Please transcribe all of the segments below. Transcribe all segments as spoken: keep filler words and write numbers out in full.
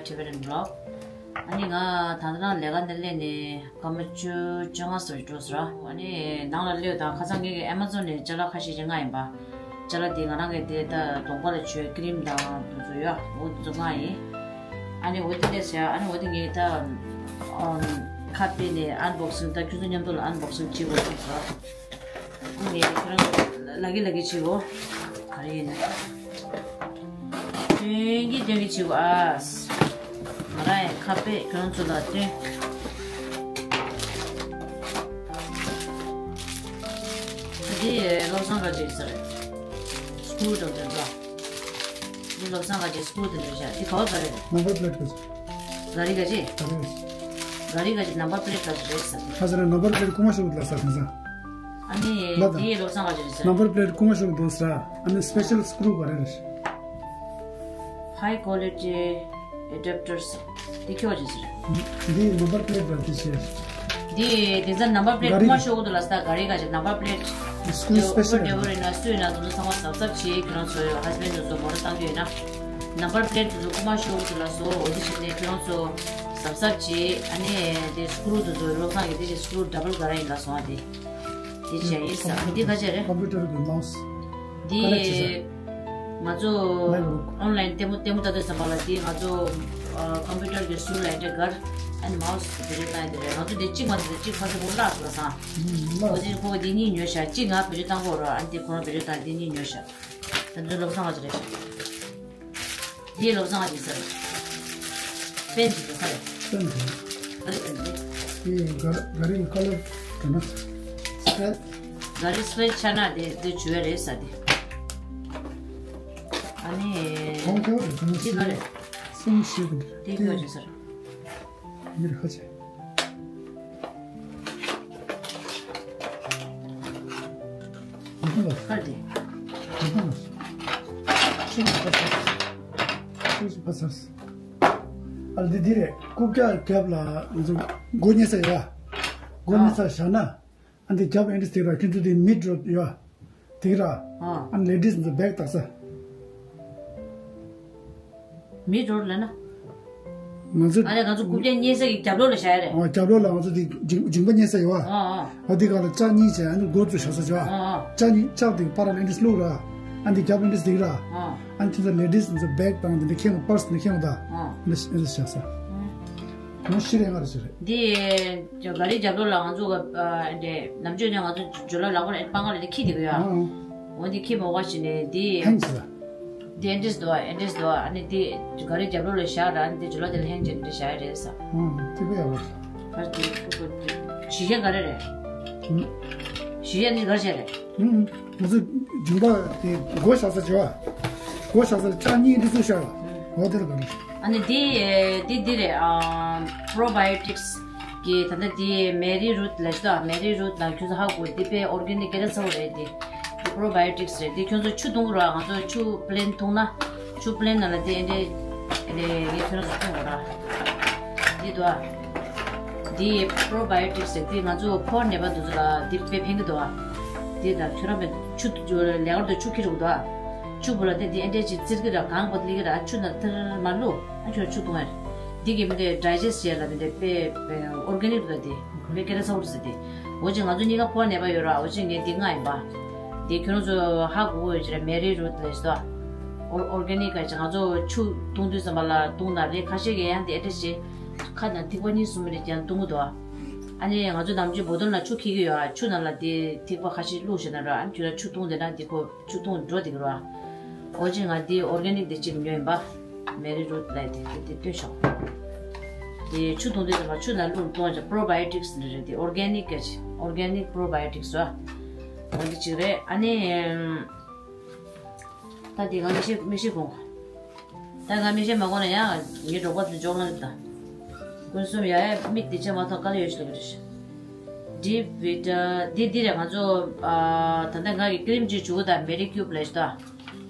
Tibetan vlog. ཨ་ནི་ང་ད་ལྟ་རང་ལས་ཀ་འདི་སླེབས་ནས་སྐར་མ་བཅུ་བཅོ་ལྔ་ཙམ་འགྲོ་སོང་ར། ཨ་ནི་ནང་ལ་སླེབས་དང་ཁ་སང་ངེད་ཀྱི་Amazon་ནས་ཅ་ལག་ཁ་ཤས་ཅིག་མངགས་ཡིན་པ། ཅ་ལག་འདི་ང་རང་གི་དེ་ད་གདོང་པ་ལ་བྱུག་ཀི་རིམ་དང་དེ་ཚོ་ཡོད། འོ་དེ་ཚོ་མངགས་ཡིན། ཨ་ནི་འོ་དེ་སླེབས་ཟེར། ཨ་ནི་འོ་དེ་ངས་ད་ཨམ་ཁ་ཕྱེ་ནས་unboxing་ད་ཁྱོད་ཚོ་མཉམ་དུ་ལ་unboxing་བྱེད་དགོས་ཐུག་སོང་། ངས་ཁྱོད་རང་ལ་གི་ལ་གི་བྱེད་དགོས། ག་རེ་ཡིན་ན། སྟོན་གྱི་སྟོན་གྱི་བྱེད་དགོས་ཨ། ང་རང་ཡང་ཁ་ཕྱེ་ཁྱོད་རང་ཚོ་ལ་སྟོན། འདི་བློ་བཟང་དགའ་ཚོའི་ཟེར། སྐུ་འགྲོ་དོན་ལ། འདི་བློ་བཟང་དགའ་ཚོའི་སྐུ་དེ་འདྲ་བཞག་འདི་ག་བ་ག་རེ་རེད། Number plate་ག་ཚོད། ག་རེ་ག་ཚོད། ག་རེ་ག་ཚོད། ག་རེ་ག་ཚོད་number plate་ག་ཚོད་རེད་ཟེར། ཁ་ཟེར་ན་number plate་རྐུ་མ་ཤོར་འདུག་ལ་ཟེར་དེང་སང་། ཨ་ནི་ལ་དང་། འདི་བློ་བཟང་དགའ་ཚོའི་ཟེར། Number plate་རྐུ་མ་ཤོར་འདུག་ཟེར། ཨ་ནི་special screw་ག་རེ་རེད། High quality adapters་འདི་ཁྱོད་ཀྱི་ཟེར། འདི་number plate་ར་འདི་ཆེ། འདི་དེང་སང་number plate་ག་རེ་རྐུ་མ་ཤོར་འདུག་ལ་ཟེར། ག་རེ་ག་ཚོད་number plate་screw་འདི་special་འདི་འདྲ་བོ་རེད་ན་སུས་ན་དེ་ཚོ་ཚང་མ་གཟབ་གཟབ་བྱེད། ཁྱོད་རང་ཚོ་husband་དེ་ཚོ་མོ་ཊ་བཏང་རྒྱུ་ཡིན་ན། Number plate་དེ་ཚོ་རྐུ་མ་ཤོར་འདུག་ལ་ཟེར། འོ་དེ་བྱས་ནས་ཁྱོད་རང་ཚོ་གཟབ་གཟབ་བྱེད། ཨ་ནི་དེ་screw་དེ་ཚོ་བློ་བཟང་གི་དེ་ཅིག་screw double་ག་རེ་ཡིན་ལ་སོང་བ་དེ། དེ་བྱས་ཡིན་ས། འདི་ག་ཚོད་རེད། Computer་གི་mouse་འདི་ཀ་ལེགས་ཆེ་ས། ང་ཚོ་MacBook་online་ལྟད་མོ་ལྟད་མོ་ལྟ་དུས་ཙམ་པ་ལ་དེ་ང་ཚོ་ཨ་computer་གི་ཟུར་ལ་འདྲ་གར་ཨ་ནི་mouse་བེད་སྤྱོད་བཏང་ཡ་དེ་རེད། ང་ཚོ་དེ་གཅིག་མ་ཚད་གཅིག་ཁ་ཤས་ཕོག་བརླག་སོང་ས། ཨུམ་བརླག་འོ་དེ་ཕོག་དེ་གཉིས་ཉོས་ཤག་གཅིག་ང་བེད་སྤྱོད་བཏང་གོ་ར། ཨ་ནི་དེ་ཁོ་རང་བེད་སྤྱོད་བཏང་དེ་གཉིས་ཉོས་ཤག་ད་ཚོ་བློ་བཟང་བ་ཅིག་རེད། དེའི་བློ་བཟང་བ་ཅིག་ཟེར། པན་ཅིག་ཟེར་ས་རེད། པན་ཅིག་ག་རེ་པན་ཅིག་དེ་ག་ག་རེ་ཁ་ལར་དེ་ན་སི་ཕེལ། ག་རེ་སི་ཕེལ་ཆ་ན་དེ་དེ་བྱུས་རེད་ས་དེ། ཨ་ནི་གོང་ཁྱོད་རེད་དེ་ན་དེ་ག་རེ། སུམ་ཤེས་དེ་དེ་ཁྱོད་ཅིག་ཟེར། མིར་ཁ་ཆེ། ཧ་དེ། ཤུགས་ཕ་ཚར། ཤུགས་ཕ་ཚར། ཨ་ལ་འདི་འདི་རེད། རྐུབ་བཀྱག་རྒྱབ་ལ་ང་ཚོ་སྒོ་ཉེ་ས་ཡོད་པ། སྒོ་ཉེ་ས་བཞག་ན། ཨ་འདི་རྒྱབ་ཨེ་འདྲ་དེ་ར་ཁྱོད་ཚོ་དེ་མིད་རོ་ཡོད་པ། དེ་ར། ཨ་ཨ་ལེ་ཌིས་ཚོ་བེག་བཏགས་ས། མིད་རོ་ལབ་ན། ང་ཚོ། ཨ་ནི་ང་ཚོ་རྐུབ་བཀྱག་ཉེ་ས་གི་རྒྱབ་ལོགས་ལ་བཞག་ཡ་རེད། ཨ་རྒྱབ་ལོགས་ལ་ང་ཚོ་དེ་མཇིང་མཇིང་པ་ཉེ་ས་ཡོད་པ། ཨ་ཨ། ཨ་དེ་ག་ལ་ལྕགས་གཉིས་བྱས་ཨ་ནི་སྒོ་ཚོ་བཞག་ས་བྱས་པ། ཨ་ཨ། ལྕགས་གཉིས་ལྕགས་དེ་པར་ལ་ཨེ་འདྲ་བླུགས་ར། ཨ་འདི་རྒྱབ་ཨེ་འདྲ་དེ་ར། ཨ་ཨ། ཨ་ནི་ཁྱོད་ཚོ་ལེ་ཌིས་ཚོ་བེག་དང་དེ་འདྲ་ཁྱེར་ཡོང་པར་སི་དེ་འདྲ་ཁྱེར་ཡོང་ད། ཨ་ཨ། ཨེ་འདྲ་ཨེ་འདྲ་བཞག་ས། ཨ་ཨ། ང་ཤི་རེ་ང་རེ་ཤི་རེ། འདི་ག་རི་རྒྱབ་ལོགས་ལ་ང་ཚོ་ག་འདྲེ་ནམ་རྒྱུན་ནས་ང་ཚོ་ཇོ་ལ་ལག་པ་ལ་སྤང་ཁ་ལ་འདི་ཁྱི་འདི་གི་ཡ། ཨང་། འོ་འདི་ཁྱི་མོ་བ་ཞིག་ནས་འདི། ཧེང་སི་ལ། འདི་ཨེ་འདྲེས་འདུག་ཨ་ཨེ་འདྲེས་འདུག་ཨ། ཨ་ནི་འདི་ག་རི་རྒྱབ་ལོགས་ལ་བཞག་ར་ཨ་ནི་འདི་ཇོ་ལ་འདི་ལ་ཧེང་ཅན་འདི་བཞག་ཡ་རེད་ས། ཨང་། དེ་བས་ཡག་པོ་རེད། ག་རི་འདི་ཁོ་ཁོ་འདི་གཞི་རྒྱ་ག་རེ་རེད། ཨང་། གཞི་རྒྱ་འདི་ག་རེ་བྱས་རེད། ཨང་། ང་ཚོ་མཇིང་པ་དེ་སྒོ་བཞག་ས་བྱེད་པ། སྒོ་བཞག་ས་ལ་ལྕགས་གཉིས་འདི་ཚོ་བཞག་ཡོད། འོ་དེ་ལ་ག་རེ། ཨ་ནི་འདི་འདི་འདི་རེད་ཨ། པྲོ་བ་ཡོ་ཊིག་སི་གི་ད་ལྟ་འདི་མེ་རི་རུད་ལབ་ཤི་ད། མེ་རི་རུད་ལ་ཁྱོད་ཚོ་ཧ་གོ་འདི་དཔེ་ཨོར་གེ་ནིག་སྐད་གྲགས་ཚ་བོ་རེད་འདི། འདི་པྲོ་བ་ཡོ་ཊིག་སི་རེད། འདི་ཁྱོད་ཚོ་ཆུ་འཐུང་གི་རེད་ང་ཚོ་ཆུ་པི་ལེན་འཐུང་ན་ཆུ་པི་ལེན་ནང་ལ་འདི་འདི་འདི་ངས་ཁྱོད་རང་ཚོ་འཐུང་དགོས་ར། འདི་འདུག་ཨ། འདི་པྲོ་བ་ཡོ་ཊིག་སི་རེད། འདི་ང་ཚོ་ཕོ་བ་ནད་པ་འདི་ཚོ་ལ་འདི་དཔེ་ཕན་གི་འདུག་ཨ། འདི་ད་ཁྱོད་རང་པའི་ཆུ་ལས་ཀར་དུ་ཆུ་ཁྱེར་འདུག་ཨ། ཆུ་བུ་ལ་དེ་འདི་ཨེ་འདྲས་ཅིག་བཙིར་གི་ར་གང་པོ་ལི་གི་ར་ཆུ་ན་ཐིར་མ་བླུག་ཨ་ཁྱོད་ཆུ་འཐུང་ཡ་རེད། འདི་གི་མི་དེ་ཌའི་ཇེ་སི་ཊི་བྱས་ལ་མི་དེ་དཔེ་ཨོར་གེ་ནིག་རེད་དེ་དཔེ་སྐད་གྲགས་ཚ་བོ་རེད་ཟེར་དེ། འོ་ཅིག་ང་ཚོ་གཉིས་ཀ་ཕོ་བ་ནད་པ་ཡོད་ར། འོ་ཅིག་ངས་འདི་མངགས་ཡིན་པ། འདི་ཁྱོད་རང་ཚོ་ཧ་གོ་གོ་ཡོད་ཅི་ར། མེ་རི་རུད་ལབ་ཤི་ད། ཨོར་ཨོར་གེ་ནིག་ག་ཅིག་ང་ཚོ་ཆུ་འཐུང་དུས་ཙམ་པ་ལ་འཐུང་ན་རེད། ཁ་ཤས་ཀྱིས་ཡང་འདི་ཨེ་འདྲས་ཅིག་ཁ་ནང་ཐིགས་པ་གཉིས་གསུམ་རེ་ཀྱང་འཐུང་གི་འདུག་ཨ། ཨ་ནི་ང་ཚོ་ནམ་རྒྱུན་བོ་ཏོལ་ནང་ཆུ་འཁྱེར་གི་ཡོད་ཨ། ཆུ་ནང་ལ་དེ་ཐིགས་པ་ཁ་ཤས་བླུགས་ཤི་ན་ར། ཨ་ནི་ཁྱོད་རང་ཆུ་འཐུང་བསྡད་ན་དེ་ཁོ་ཆུ་འཐུང་འགྲོ་བསྡད་ཀྱི་རེད་ཨ། འོ་ཅིག་ང་དེ་ཨོར་གེ་ནིག་དེ་གཅིག་ཉོས་ཡིན་པ། མེ་རི་རུད་ལབ་དེ་དེ་དེ་སྟོན་ཤོག་དེ་ཆུ་འཐུང་དུས་ཙམ་པ་ཆུ་ནང་བླུགས་འཐུང་བ་ཅིག་པྲོ་བ་ཡོ་ཊིག་སི་འདྲ་རེད་དེ། ཨོར་གེ་ནིག་ག་ཅིག་ཨོར་གེ་ནིག་པྲོ་བ་ཡོ་ཊིག་སི་ར། འོ་འདི་གཅིག་རེད། ཨ་ནི། ད་དེ་ང་མིག་ཤེལ་མིག་ཤེལ་གོན། ད་ང་མིག་ཤེལ་མ་གོན་ན་ཡང་ངའི་གྲོགས་པོ་ཚོ་འཇོག་ན་ད། ཀུན་གསུམ་ཡ་ཡ་མིག་དེ་ཆ་མ་ཐོག་དཀའ་ལས་ཡོད་ཤི་ལ་གི་རེད། ཌིབ་བི་ཊ་འདི་འདི་རེད། ང་ཚོ་ཨ་ད་ལྟ་ང་གི་ཀི་རིམ་ཅིག་བྱུག་གི་ད་མེ་རི་ཀིའུབ་ལབ་ཤི་ད།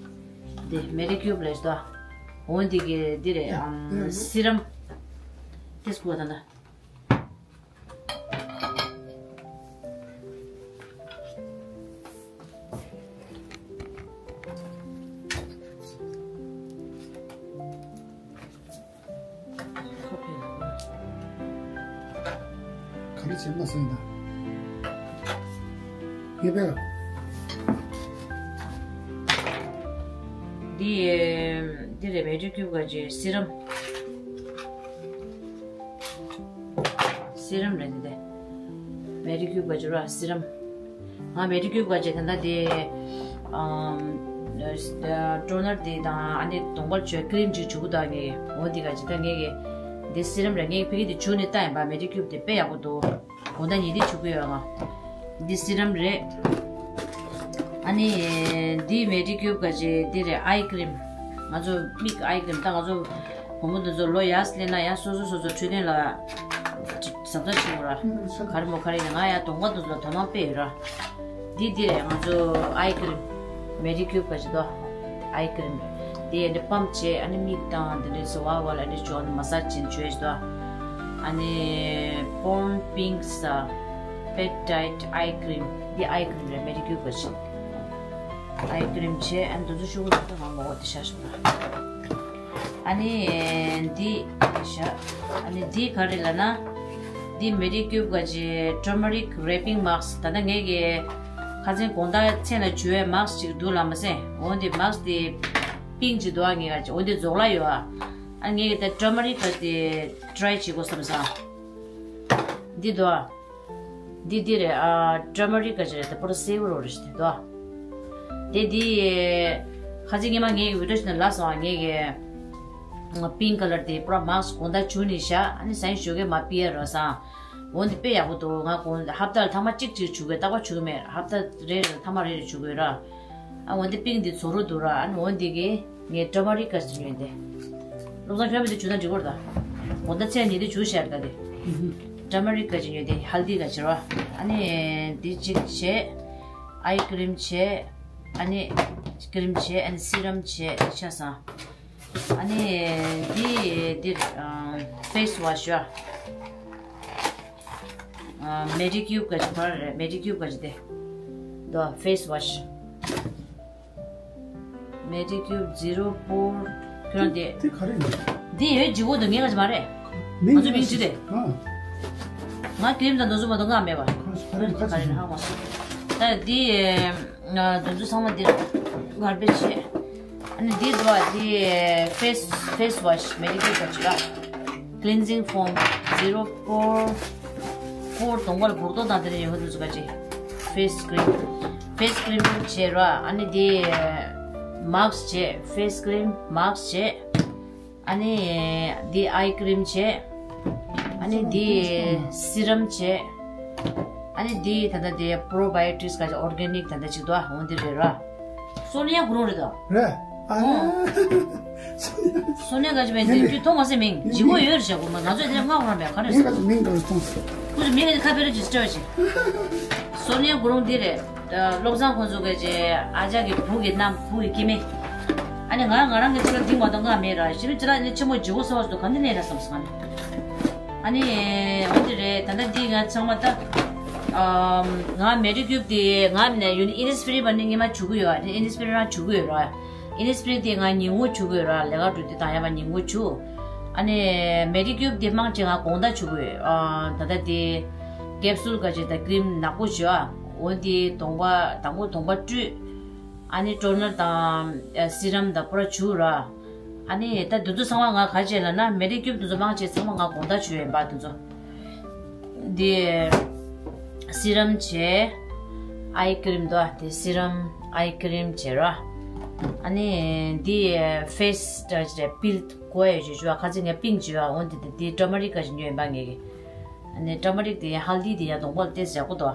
འདི་མེ་རི་ཀིའུབ་ལབ་ཤི་ད། འོ་འདི་གི་འདི་རེད་ཨམ་སི་རམ། དེ་སྐུ་བ་ད་ད། འདི་བྱེད་མ་སོང་ད། ངས་པས། འདི་འདི་རེད། མེ་ཌི་ཀིའུབ་ག་ཅེ་སི་རམ། སི་རམ་རེད་འདི། མེ་ཌི་ཀིའུབ་ག་ཅེ་ར་སི་རམ། ང་མེ་ཌི་ཀིའུབ་ག་ཅེ་ད་ལྟ་དེ། ཨམ། ཊོ་ནར་དེ་དང་ཨ་ནི་གདོང་པར་བྱོས་ཀི་རིམ་ཅིག་བྱུག་གི་འདུག་ངས། འོ་འདི་ག་ཅེ་ད་ངས་གི། འདི་སི་རམ་རེད། ངས་ཕ་གི་དེ་བྱུག་ནས་ལྟ་ཡིན་པ། མེ་ཌི་ཀིའུབ་དེ་དཔེ་ཡག་པོ་འདུག་དགོང་དག་ཉལ་དུས་བྱུག་གི་ཡོད་ང་། འདི་སི་རམ་རེད། ཨ་ནི། འདི་མེ་ཌི་ཀིའུབ་ག་ཅེ་འདི་རེད། ཨའི་ཀི་རིམ། ང་ཚོ་མིག་ཨའི་ཀི་རིམ། ད་ང་ཚོ་བུ་མོ་དེ་ཚོ་ལོ་ཡར་སླེབས་ན་ཡང་སོ་སོ་སོ་སོ་འཕྲོད་བསྟེན་ལ་གཟབ་གཟབ་བྱེད་དགོས་ར། ག་རེ་མོ་ག་རེ་ཡིན་ན། ང་ཡང་གདོང་པ་དེ་ཚོ་ལ་དོ་སྣང་དཔེ་ཡོད་ར། འདི་འདི་རེད། ང་ཚོ་ཨའི་ཀི་རིམ། མེ་ཌི་ཀིའུབ་ག་ཅེ་དོ། ཨའི་ཀི་རིམ་རེད། དེ་ཡང་འདི་པམ་བྱས། ཨ་ནི་མིག་དང་དེ་འདྲས་སོ་བ་བ་ལ་འདི་བྱོས་ནས་མ་སཱཇ་བྱས་བྱོས་ཤིག་དོ། ཨ་ནི་པོན་པིང་ས་པེབ་ཊའིཌ་ཨའི་ཀི་རིམ། འདི་ཨའི་ཀི་རིམ་རེད། མེ་ཌི་ཀིའུབ་ག་ཅེ། ཨའི་ཀི་རིམ་བྱས། ཨ་ནི་དེ་ཚོ་ཤོག་གུ་དེ་ཚོ་ང་མ་འོ་དེ་ཤ་ཤོག་ར། ཨ་ནི་འདི་ཤ། ཨ་ནི་འདི་ག་རེ་ལབ་ན། འདི་མེ་ཌི་ཀིའུབ་ག་ཅེ་ཊར་མ་རིག་རེ་པིང་མཱ་སི། ད་ལྟ་ངས་ཀྱི་ཁ་སང་དགོང་དག་མཚན་ལ་བྱུག་པའི་མཱ་སི་ཅིག་འདུག་ལབ་མ་སེ། འོ་འདི་མཱ་སི་དེ་པིང་ཅིག་འདུག་ཨ་ངས་ག་ཅེ། འོ་འདི་རྫོགས་ལ་ཡོད་ཨ། ཨ་ངས་ཀྱི་ད་ཊར་མ་རིག་ག་དེ་ཊི་རའི་བྱེད་དགོས་བསམ་སོང་། འདི་འདུག་ཨ། འདི་འདི་རེད་ཨ། ཊར་མ་རིག་ག་ཅེ་རེད། དེ་པོ་ར་སེ་བོ་རོ་རེད་ཤི་དེ་དོ། དེ་འདི། ཁ་ཅིག་ཉི་མ་ངས་ཀྱི་བི་ཌི་ཡོ་ཞིག་ནང་ལབ་སོང་ཨ། ངས་ཀྱི། པིང་ཀ་ལར་དེ་པོ་ར་མཱ་སི་དགོང་དག་བྱུག་ནས་བཞག་ཨ་ནི་སང་ཉིན་ཞོགས་ཀས་མར་ཕུད་ཡ་རོ་སང་། འོ་འདི་དཔེ་ཡག་པོ་འདུག་ང་དགོང་ཧབ་ཏ་ལ་ཐེངས་མ་གཅིག་གཅིག་བྱུག་གི། རྟག་པར་བྱུག་གི་མེད། ཧབ་ཏ་རེ་རེ་ཐེངས་མ་རེ་རེ་བྱུག་གི་ར། ཨ་འོ་འདི་པིང་འདི་ཚོ་རུ་འདུག་ར། ཨ་ནི་འོ་འདི་གི། ངས་ཊར་མ་རིག་ག་ཅེ་ཉོས་ཏེ། བློ་བཟང་ཁྱོད་མི་དེ་བྱུག་ན་འགྲིག་གོ་ར་ད། འོ་ད་ཚེ་ཉིན་དེ་བྱུག་ཤར་ད་དེ། ཊར་མ་རིག་ག་ཅེ་ཉོས་ཏེ། ཧལ་དི་ག་ཅེ་ར། ཨ་ནི་འདི་གཅིག་བྱས། ཨའི་ཀི་རིམ་བྱས། ཨ་ནི་ཀི་རིམ་བྱས། ཨ་ནི་སི་རམ་བྱས། ཆ་ཚང་། ཨ་ནི་འདི་འདི་ཕེ་སི་ཝ་ཤི་ཡ། མེ་ཌི་ཀིའུབ་ག་ཅེ་བར་རེད། མེ་ཌི་ཀིའུབ་ག་ཅེ་དེ། དོ་ཕེ་སི་ཝ་ཤི། མེ་ཌི་ཀིའུབ་ཛི་རོ་ཕོར། ཁྱོད་རང་དེ། དེ་ག་རེ་ཡིན། འདི་ཡོད་ཇི་བོ་དུ་ངས་ག་ཅེ་མ་རེད། ང་ཚོ་མིང་ཅི་རེད། ཨ། ང་ཀི་རིམ་དང་དུ་ཚོ་མ་དུ་ང་མེད་པ། ག་རེ་ཡིན་ཧ་མ་སོང་། ད་འདི། དུ་ཚོ་ཚང་མ་འདི་གར་བེ་ཇི་བྱས། ཨ་ནི་འདི་འདུག་ཨ། འདི་ཕེ་སི་ཕེ་སི་ཝ་ཤི་མེ་ཌི་ཀིའུབ་ག་ཅེ་ར། ཀི་ལིན་ཛིང་ཕོམ་ཛི་རོ་ཕོར། ཕོར་གདོང་པ་ལ་བོག་ཏོ་དང་དེ་འདྲ་ཡོད་ཁ་འདུག་ཚོ་ག་ཅེ། ཕེ་སི་ཀི་རིམ། ཕེ་སི་ཀི་རིམ་བྱས་ར། ཨ་ནི་འདི་མཱ་སི་བྱས། ཕེ་སི་ཀི་རིམ་མཱ་སི་བྱས། ཨ་ནི་འདི་ཨའི་ཀི་རིམ་བྱས། ཨ་ནི་འདི་སི་རམ་བྱས། ཨ་ནི་འདི་ད་ལྟ་འདི་པོ་རོ་བ་ཡོ་ཊིག་སི་ག་ཅེ་ཨོར་གེ་ནིག་ད་ལྟ་ཅིག་འདུག་ཨ། འོ་འདི་རེད་ར། སོ་ནི་ཡ་གུ་རུང་རེད་དོ། རེད། ཨ། ཨོ། སོ་ནི་ཡ་ག་ཅེ་མིན་འདི་ཁྱོད་མཐོང་མ་སྲིད་མིང་ཇི་མོ་ཡོད་རེད་ཤག་གོ་མ། ང་ཚོས་དེ་ལ་སྔ་བར་མེད་ག་རེ་སོང་། མིང་ག་ཅེ་ཁ་པེ་ར་ཇི་སི་ཊར་བྱེད། སོ་ནི་ཡ་གུ་རུང་འདི་རེད། བློ་བཟང་ཁོང་ཚོ་ག་ཅེ་ཨ་ཅག་གི་བུ་གི་རྣམ་བུ་གི་སྐྱེ་དམན། ཨ་ནི་ང་ང་རང་གི་ཅི་ལ་འདི་མ་གཏོགས་ང་མེད་ར། ཞི་མི་ཅི་ལ་ནི་ཆེན་མོ་ཇི་གོ་སོ་བ་སོ་ག་འདི་ནས་ར་བསམ་སོང་ཨ་ནི། ཨ་ནི་འོ་འདི་རེད། ད་ལྟ་འདི་ང་ཚང་མ་ད། ཨམ། ང་མེ་ཌི་ཀིའུབ་དེ་ང་ནས་ཡུན་ཨིན་ཌི་སི་པི་རིན་པ་ནི་ཉི་མ་བྱུག་གི་ཡོད། ཨ་ནི་ཨིན་ཌི་སི་པི་རིན་རང་བྱུག་གི་ཡོད་ར། ཨིན་ཌི་སི་པི་རིན་དེ་ང་ཉིན་གུང་བྱུག་གི་ཡོད་ར། ལས་ཀ་འགྲོ་དུས་དང་ཡང་མ་ཉིན་གུང་བྱུག་ཨ་ནི་མེ་ཌི་ཀིའུབ་དེ་མང་ཆེ་ང་དགོང་དག་བྱུག་གི་ཡོད། ཨ། ད་ལྟ་དེ་ཀེབ་སུལ་ག་ཅེ་དང་ཀི་རིམ་ནག་པོ་བྱུག་ཨ། འོ་དེ་གདོང་པ་དང་པོ་གདོང་པ་བཀྲུས། ཨ་ནི་ཊོ་ནར་དང་སི་རམ་དང་པོ་ར་བྱུག་ར། ཨ་ནི་ད་དུ་ཚོ་ཚང་མ་ང་ག་ཅེ་ལབ་ན་མེ་ཌི་ཀིའུབ་དུ་ཚོ་མང་ཆེ་ཚང་མ་ང་དགོང་དག་བྱུག་ཡོད་པ་དུ་ཚོ། འདི་སི་རམ་བྱས། ཨའི་ཀི་རིམ་དོ། འདི་སི་རམ་ཨའི་ཀི་རིམ་བྱས་ར། ཨ་ནི་འདི་ཕེ་སི་ད་ཅི་རེད་པིལ་གོ་ཡ་བྱས་བྱས་ཁ་ཚིག་ངས་པིང་བྱས་ཨ། འོ་འདི་འདི་འདི་ཊར་མ་རིག་ག་ཅེ་ཉོས་ཡིན་པ་ངས་ཀྱི། ཨ་ནི་ཊར་མ་རིག་དེ་ཡང་ཧལ་དི་དེ་ཡང་གདོང་པ་ལ་ཏོག་ཙམ་ཡག་པོ་འདུག་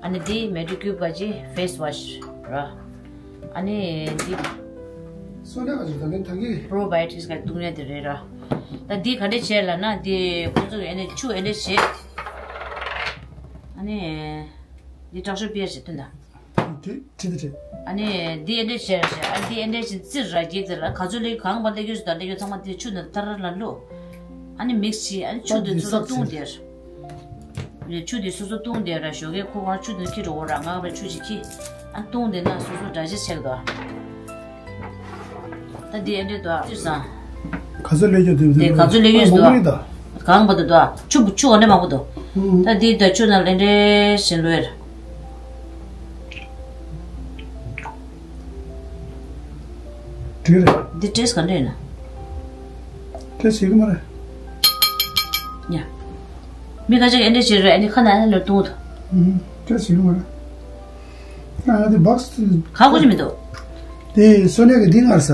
ཨ་ནི་དེ་མེ་ཌི་ཀིའུབ་ག་ཅེ་ཕེ་སི་ཝ་ཤི་ར། ཨ་ནི་དེ་སོ་ནག་ག་ཅེ་ད་ནི་ད་གི་པོ་རོ་བ་ཡོ་ཊིག་སི་ག་བཏུང་ཡ་དེ་རེད་ར། ད་དེ་ག་འདྲས་བྱས་ལབ་ན་དེ་ཁོ་ཚོ་གི་ཨ་ནི་ཆུ་ཨ་འདྲས་བྱས། ཨ་ནི་དེ་དྲག་ཤོས་པི་ཡར་བྱས་བཏུང་ད། དེ་ཁྲིད་དེ་ཁྲིད། ཨ་ནི་འདི་ཨེ་འདྲས་བྱས་ར་བྱས། ཨ་འདི་ཨེ་འདྲས་བྱས་རྩིར་ར་རྒྱས་ཏེ་ལ་ག་ཚོད་ལས་གང་བ་ལས་ཡོད་ཟེར་ད་ལས་ཡོད་ཚང་མ་དེ་ཆུ་ནང་ཏར་ལ་བླུགས། ཨ་ནི་མིག་སི་བྱས། ཨ་ནི་ཆུ་དེ་སོ་སོ་བཏུང་དེར། ཆུ་དེ་སོ་སོ་བཏུང་དེར་ར་ཞོགས་ཀས་ཁོ་གང་ཆུ་དེ་ཁྱེར་འགྲོ་ར་ང་ར་ཆུ་ཅིག་ཁྱེར། ཨ་བཏུང་དེ་ན་སོ་སོ་འདྲ་ཅིག་ཆགས་འདུག་ད་འདི་ཨེ་འདྲས་འདུག་ཨ་ཅི་བསམ། ག་ཚོད་ལས་ཡོད་དེ་དེ་ག་ཚོད་ལས་ཡོད་འདུག་ཨ། གང་བ་དུ་དོ། ཆུ་ཆུ་འོ་ནས་མང་པོ་དོ། ད་འདི་ད་ཆུ་ན་ལེན་རེ་ཞིན་ལོས། འདི་ཊེས་ག་འདྲ་ཡིན་ན། ཊེས་ཡི་གི་མ་རེད། ཡ། མི་ཁ་ཅིག་ཨེ་འདྲ་བྱེད་རེད། ཨ་ནི་ཁ་ན་ཨ་ནི་ལོ་ཏུང་དོ། ཊེས་ཡི་གི་མ་རེད། ང་དེ་བག་སི་ཁ་གོ་ཅི་མི་འདུག་དེ་སོ་ནས་གི་དེ་ངར་ས་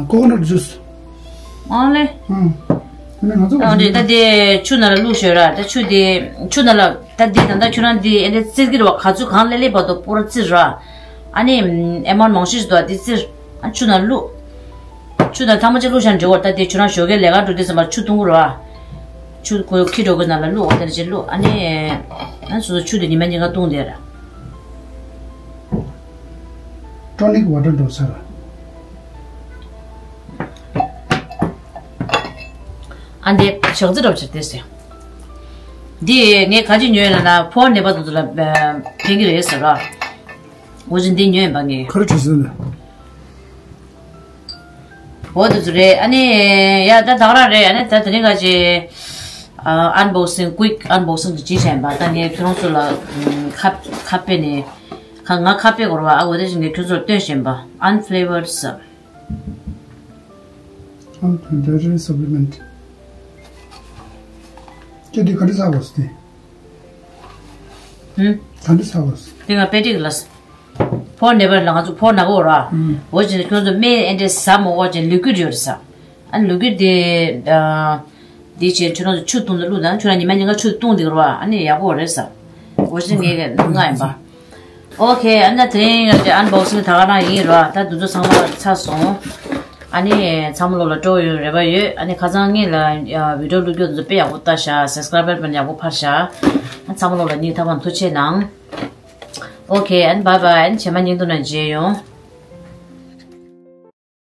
ཀོ་ཀོ་ནཊ་ཇུས། ཨང་ལེ། ཨང་། ཨ་ནི་ང་ཚོ་ཨང་རེད། ད་དེ་ཆུ་ནང་ལ་བླུགས་ཤོད་ར། ད་ཆུ་དེ་ཆུ་ནང་ལ་ད་དེ་ད་ད་ཁྱོད་རང་དེ་ཨེ་འདྲ་བཙིར་གི་རེད་བ། ག་ཚོད་གང་ལེ་ལེ་བར་དུ་པོ་ར་བཙིར་ར། ཨ་ནི་ཨེ་མོན་མང་ཤོས་འདུག་དེ་བཙིར། ཨ་ཆུ་ནང་བླུགས། ཆུ་དང་ཐང་མ་ཅིག་བླུགས་ཤག་འགྲིག་གོ། ད་དེ་ཁྱོད་རང་ཞོགས་ཀས་ལས་ཀ་འགྲོ་དུས་ཙམ་པ་ཆུ་བཏུང་གི་རེད་བ། ཆུ་ཁོ་ཁྱི་འགྲོ་གི་ནང་ལ་བླུགས། འོ་དེ་འདྲ་ཅིག་བླུགས། ཨ་ནི་ཨ་སོ་སོ་ཆུ་དེ་ཉི་མ་གཉིས་ཀ་བཏུང་དེ་ར། ཊོ་ནིག་ཝ་ཊར་འགྲོ་ས་ར། ཨ་འདི་ཞག་རྩི་འགྲོ་ཕྱིར་ཏེ་ཟེར། འདི་ངས་ག་ཅི་ཉོས་ལ་ན་ཕོ་ནེ་པ་དུ་དུ་ལ་ཕན་གི་རེད་ཟེར་ར། འོ་ཅི་འདི་ཉོས་ཡིན་པ་ངས། ག་རེ་བྲིས་ཟིན་ནས། འོ་དེ་ཚོ་རེད། ཨ་ནི་ཡ་ད་ད་ག་རང་རེད། ཨ་ནི་ད་དེ་རིང་ག་ཅི་ཨན་བོག་སིང་ཀུ་ཡིག་ཨན་བོག་སིང་ཅིག་བྱས་ཡིན་པ། ད་ངས་ཁྱོད་རང་ཚོ་ལ་ཁ་ཁ་དཔེ་ནས་ཁ་ང་ཁ་དཔེ་གོ་ར་བ། ཨ་འོ་དེ་བཞིན་ངས་ཁྱོད་ཚོར་སྟོན་བཞིན་པ། Unflavoured Sub། Unflavoured Supplement། ཁྱེད་འདི་ག་འདྲ་ཟ་དགོས་སི། ཧུམ། ག་འདྲ་ཟ་དགོས་སི། དེ་ང་དཔེ་ཏིག་ལ། ཕོ་ནེ་པར་ལ་ང་ཚོ་ཕོ་ན་གོ་ར། ཧུམ། འོ་ཅི་ཁྱོད་ཚོ་སྨན་ཨེ་འདྲ་ཟ་མོ་འོ་ཅི་ལུ་གུ་ཡོད་རེད་ས། ཨ་ལུ་གུ་དེ། འདི་བྱས་ཁྱོད་རང་ཚོ་ཆུ་བཏུང་དུ་བླུགས་དང་། ཁྱོད་རང་ཉི་མ་ཉིན་ག་ཆུ་བཏུང་དེ་གོ་ར། ཨ་ནི་ཡག་པོ་རེད་ས། འོ་ཅི་ངས་ག་ང་ཡིན་པ། ཨོ་ཁེ། ཨ་ནི་དེ་རིང་ཨན་བོག་སིང་ད་ག་རང་ཡིན་ར། ད་དུ་ཚོ་ཚང་མ་ཚར་སོང་། ཨ་ནི་ཚང་མ་ལོ་ལ་སྤྲོ་ཡོང་རེ་བ་ཡོད། ཨ་ནི་ཁ་སང་ངེད་ལ་བི་ཌིའོ་བླུགས་རྒྱུ་ཚོ་དཔེ་ཡག་པོ་ལྟ་ཤག་སབ་སི་ཀ་རའིབ་པར་ཡག་པོ་འཕར་ཤག་ཚང་མ་ལོ་ལ་སྙིང་ཐག་པ་ནས་ཐུགས་རྗེ་གནང་། ཨོ་ཁེ། ཨ་ནི་བྷའི་བྷའི། ཨ་ནི་རྗེས་མ་བརྙན་ཐུང་ནང་མཇལ་ཡོང་།